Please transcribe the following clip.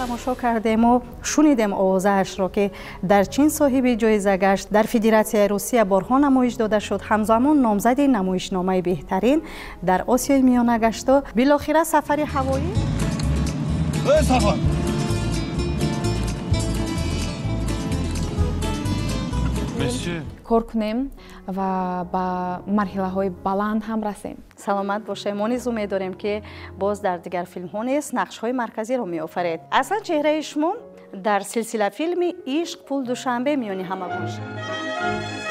Тамошо кардему, шунидем овозаашро, ки дар Чин соҳиби ҷоиза гашт, дар Федератсияи Русия борҳо намоиш дода шуд, ҳамзамон номзади намоишномаи беҳтарин дар Осиёи Миёна гашту билохира сафари ҳавоӣ. Сафар! Кор кунем ва ба марҳилаҳои баланд ҳам расем. Саломат бошед. Мо низ умед дорем, ки боз дар дигар филмҳо низ нақшҳои марказиро меофаред. Аслан чеҳраи шумо дар силсила филми «Ишқ, пул, Душанбе» миёни ҳамагон шуд.